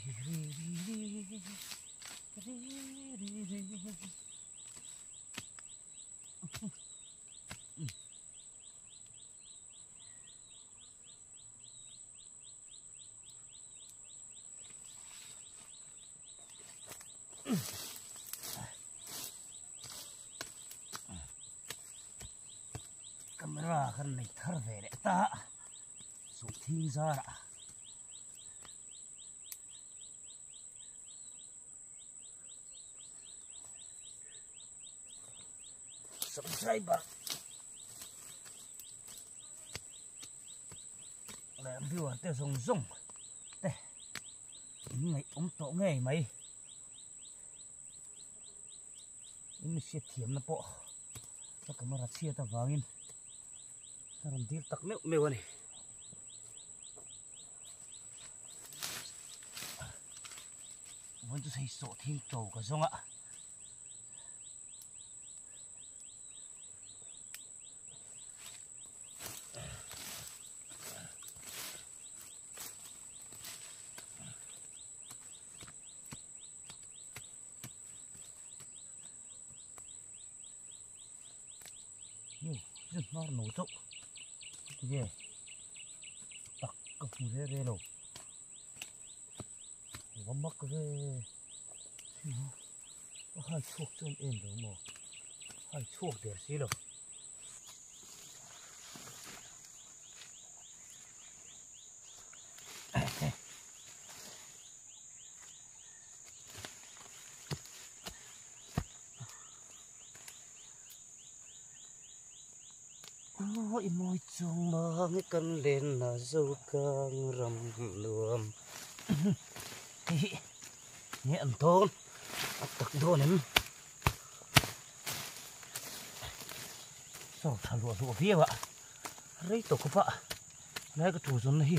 ri ri ri ri ri ri ri. Camera kan nei thar ve leh ta sawhthing zarah. Subscriber leh viewer te zawng zawng te in ngaih awm tawh ngei mai in hriat thiamna pawh ka camera chhiat avangin ka rawn dil tak meuh meuh a ni. Vawiin chu hei sawhthing to ka zawng a. Chu hnar no chauh tinge tak ka hmu re re lo va mak ve a hai chhuak chuan em lo maw hai chhuak der si lo. Aw i mawi chung mang kan len na zo kang ram nuam hei hi nge an dawn a tak dawn em saw tha luah luah viau a rei tawh khawp a lai ka tu zawn na hi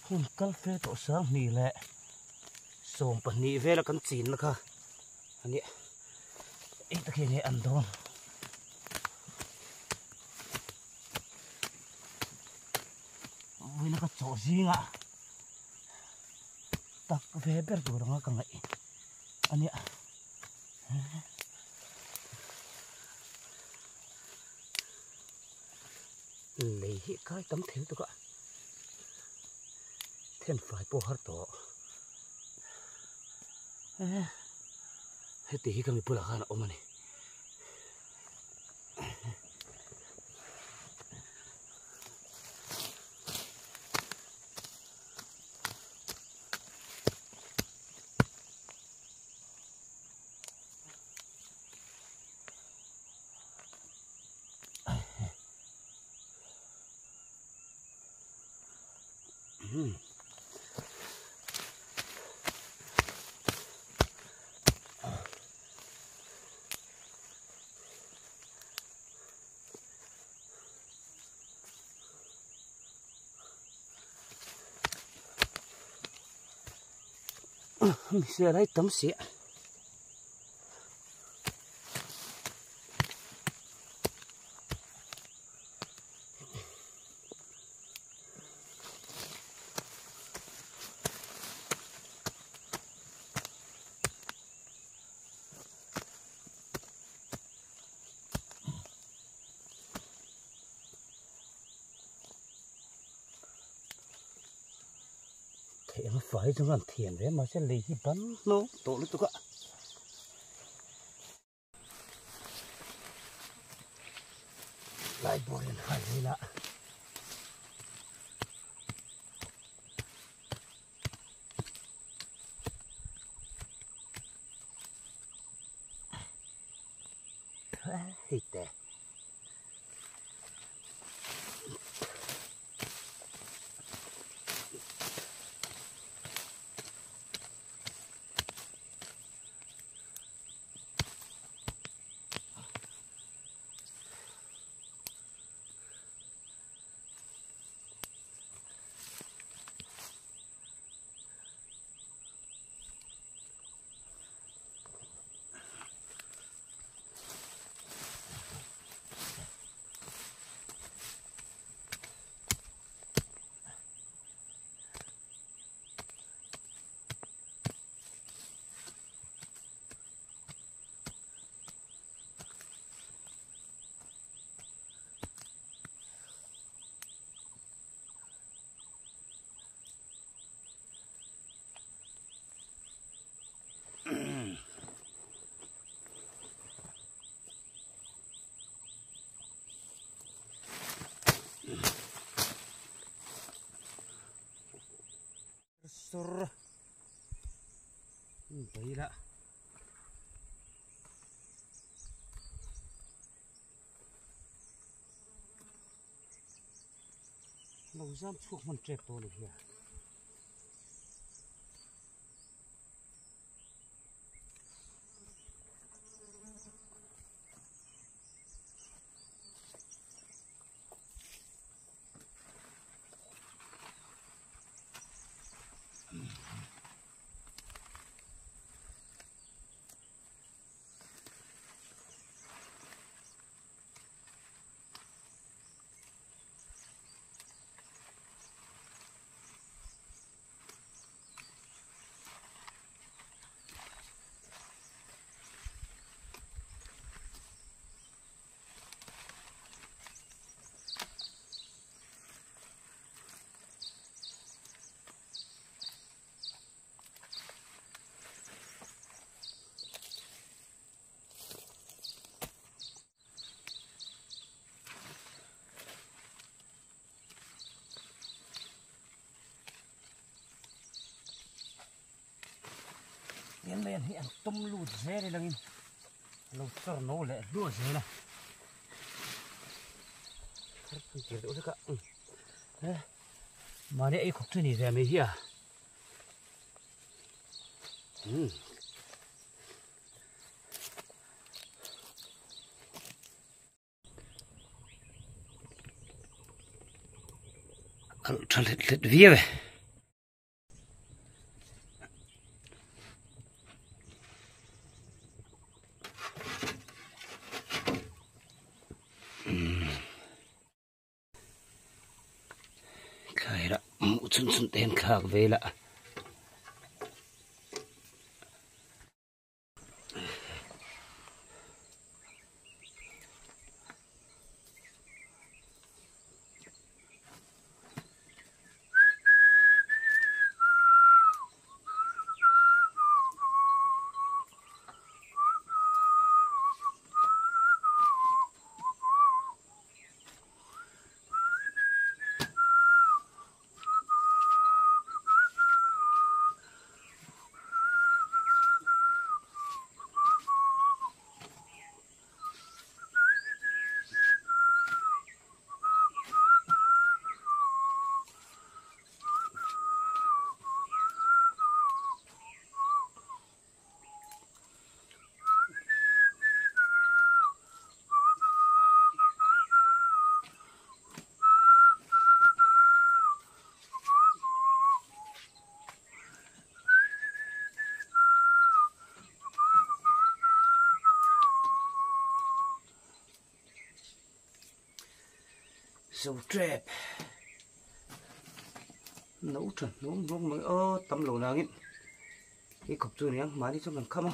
hun kal fe tawh sang hnih leh 12 vela kan chin na kha ania ei tak hian hei an dawn vawiin ka chawh zingah tak ve ber tur anga ka ngaih ania lei hi kai tam thei lutuk a then fai pawh har tawh heti hi ka mi bulah khan a awm a ni. Mihse lai tam si a. Theih ang fai chu an thiam ve mahse lei hi ban hnawng tawh lutuk a. Lai bawr in hai vel a. Hei te. sawr bai la. Lo zam chhuak hman tep tawh a ni hian. Tian mai an hi an tum lut zel ilangin lo chawr no leh hluah zel a. Thar phun tir deuh hlek a. Mahni ei khawp chu ni ve mai hi a. Alh tha hlet hlet viau e. Thlai rah hmuh chhun chhun te hian thlak vel a. Zo trap no tha hnum rawng mai aw tam lo nangin hi khawp chu aniang mahni chuan kan kham a.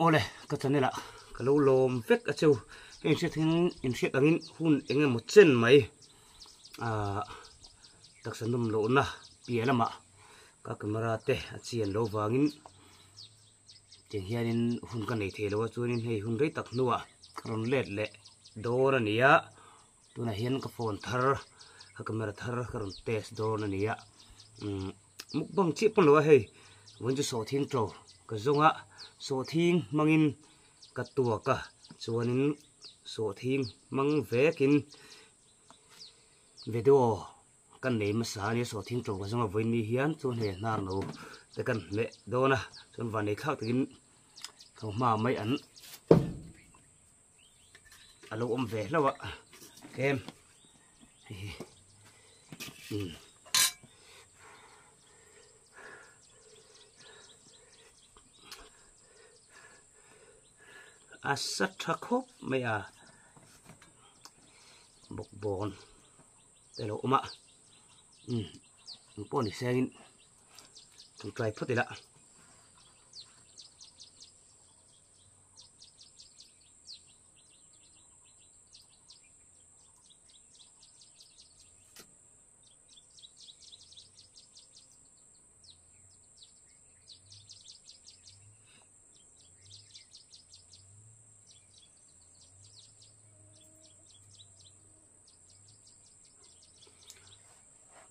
Awle ka channel ah ka lo lawm vek a cheu hei inhriat hian inhriat angin hun eng emaw chen mai ahh taksa nawm lohna piah lamah ka camera te a chian loh vangin tiang hianin hun ka nei thei lo a chuanin hei hun rei tak hnuah ka rawn let leh dawn a ni a tunah hian ka phone thar ka camera thar ka rawn test dawn a ni a umm mukbang chiah pawn lo a hei vawiin chu sawhthing to ka zawng a sawhthing hmangin ka tuak a chuanin sawhthing hmang vekin video Kan nei hmasa a nia sawhthing tlawm ka zawnga vawiin ni hian chuan hei hnar no te kan hmeh dawn a chuan van nei thlak takin tho hma mai an a lo awm ve hlauh a tlem hei hi umm a sa tha khawp mai a bawkbawn. Te lo awm a umm Eng pawh ni sengin kan try phawt ila.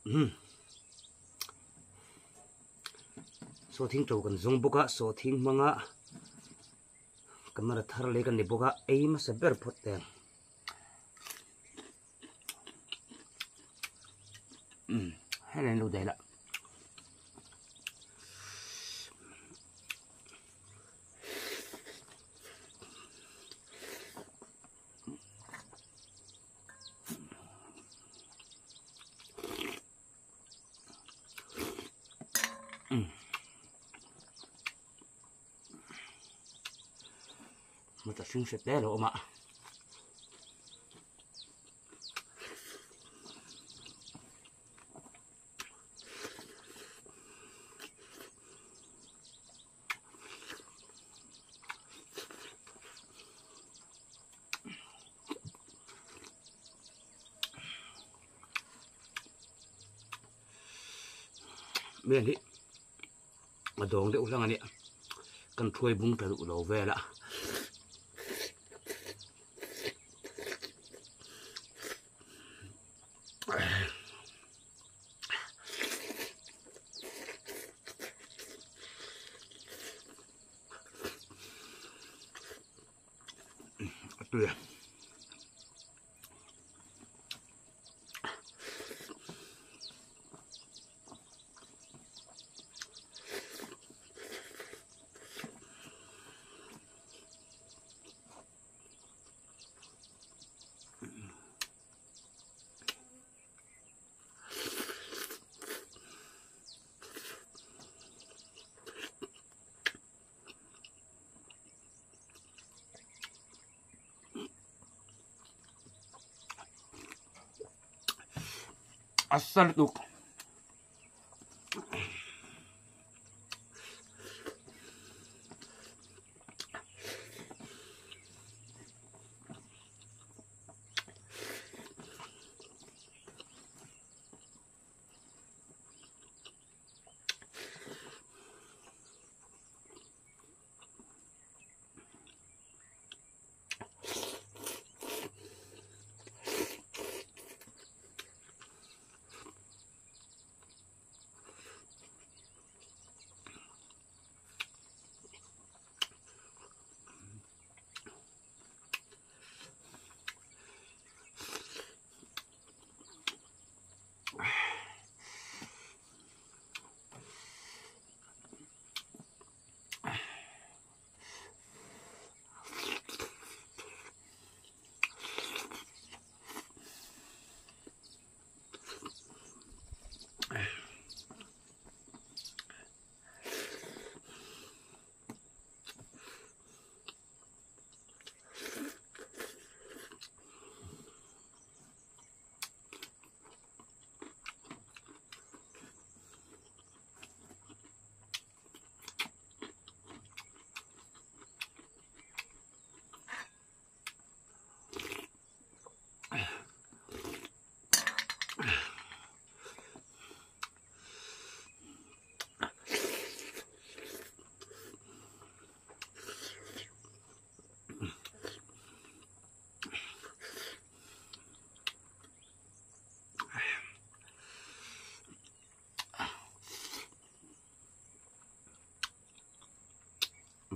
Um sawhthing to kan zawng bawk a sawhthing hmanga camera thar leh kan ni bawk a ei hmasa ber phawt te um helai an lo daih lah. Hmawta hring hret hle a lo awm a. Mian hi a dawng deuh hlang a nia kan thuai bung ta duh lo vel a. A tui a. A sa lutuk.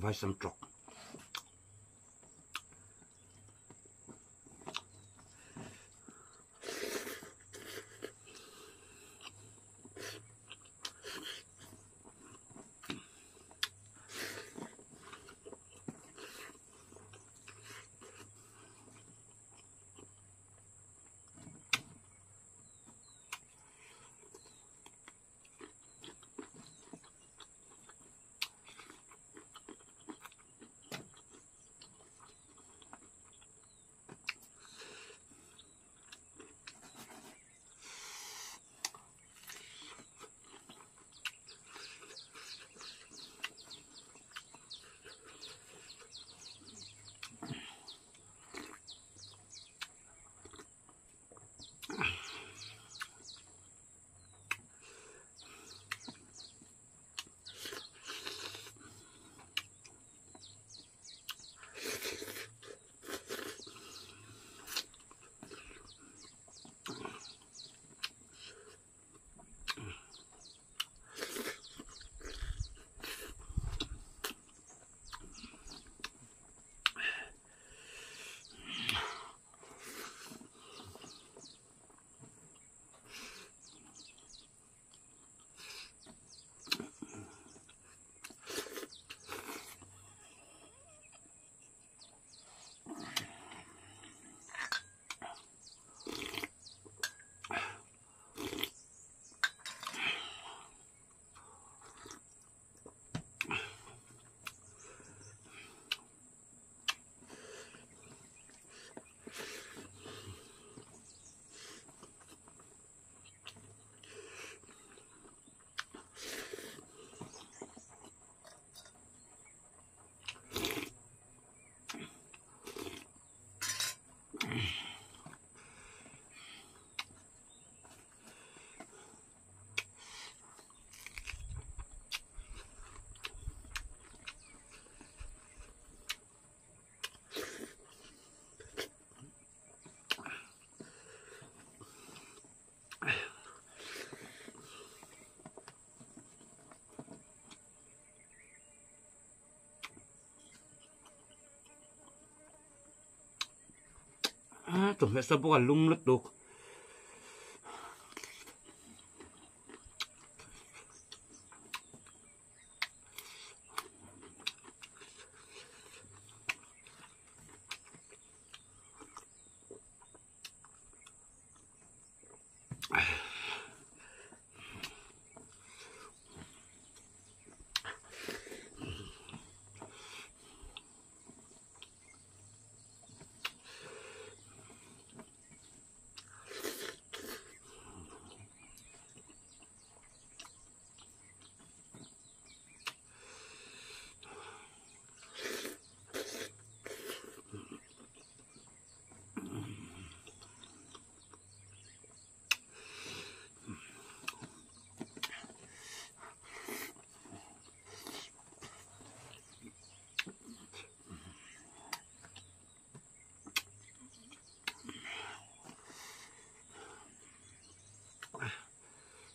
Vaisam tawk. Chawhmeh sa bawk a lum lutuk.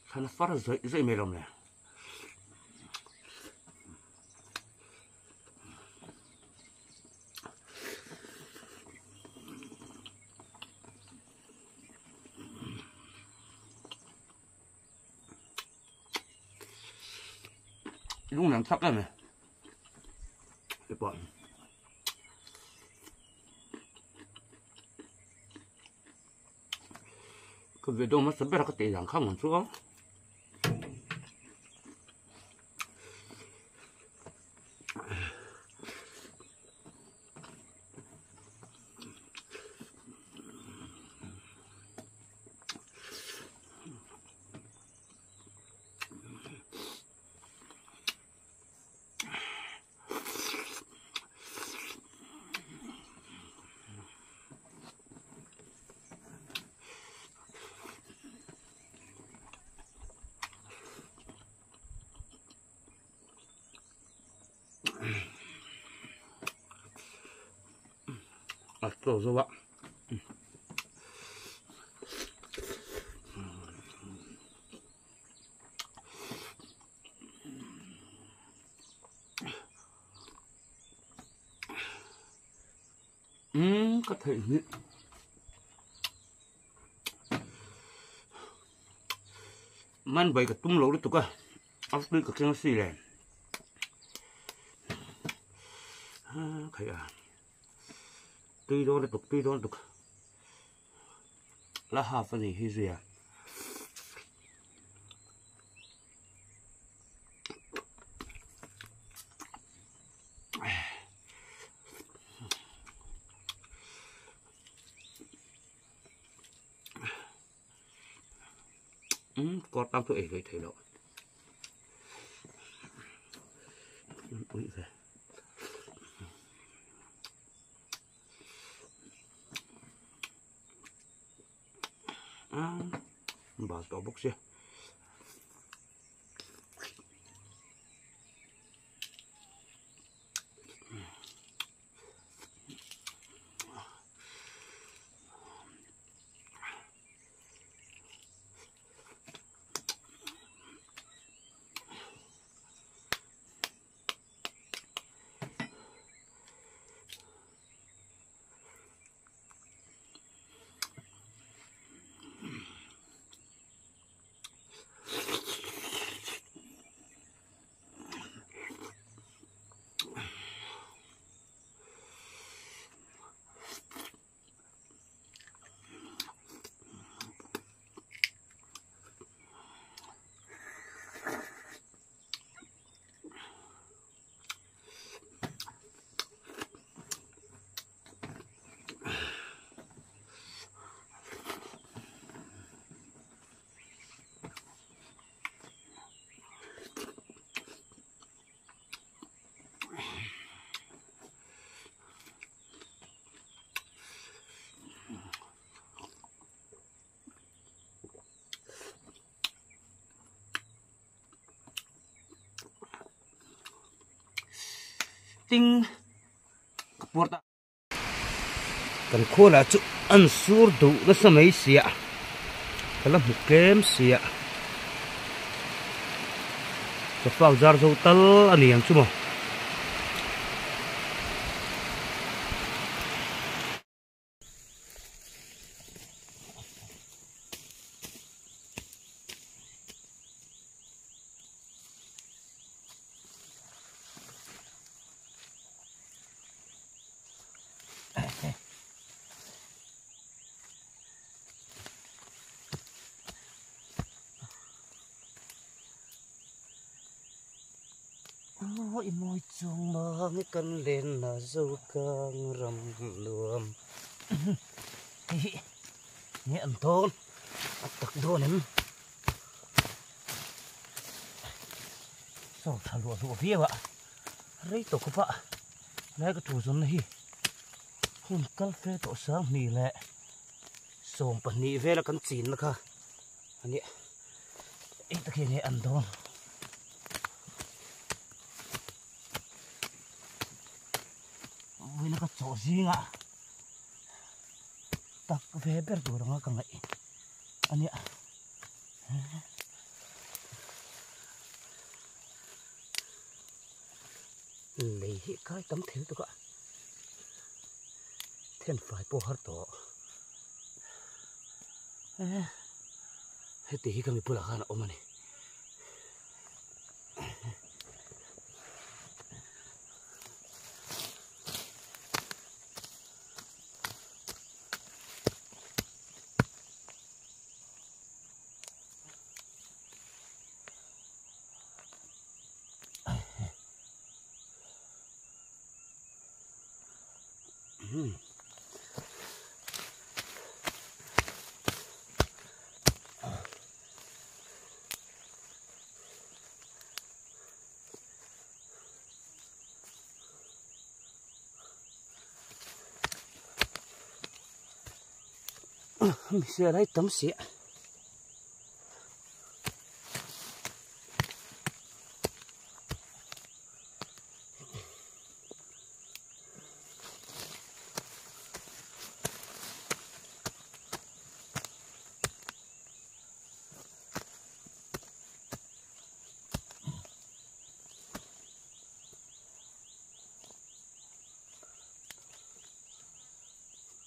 Thlan far zawih zawih mai lawm le. Lung lam thak em e pawh ka video hmasa ber a ka tih dan kha ang chu a. A tlo zo a. Umm ka theih hnih. Man bai ka tum lo lutuk a, a tui ka keng si le. Khaih a, tui dawn lutuk, tui dawn lutuk. La half a ni hi zui a. Umm kawr tang chu ei hlei thei loh. Ui ve. Bal tawh bawk sia. Ting ka puar ta. Kan khualah chu an sur duh nasa mai sia, ka la hmu tlem sia. Chawfak zar zo tal a ni ang chu maw. Aw i mawi chuang mang kan lenna zo kang ram nuam. Hei hi nge an dawn a tak dawn em? Sawr tha luah luah viau a rei tawh khawp a lai ka thu zawnna hi hun kal fe tawh 2000 leh 12 vela kan chinna kha a nia hei tak hian nge an dawn. Vawiina ka chawh zingah tak ve ber tur anga ka ngaih a nia. Lei hi kai tam thei lutuk a, then fai pawh har tawh. Heti hi ka mi bulah khan a awm a ni. Mi lai tam si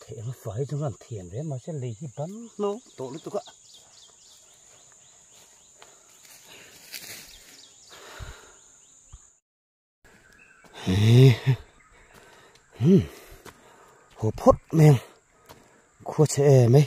Thei ang fai chu an thiam ve mahse lei hi ban hnawng tawh lutuk a. Haw phawt mai ang khua chhe em mai.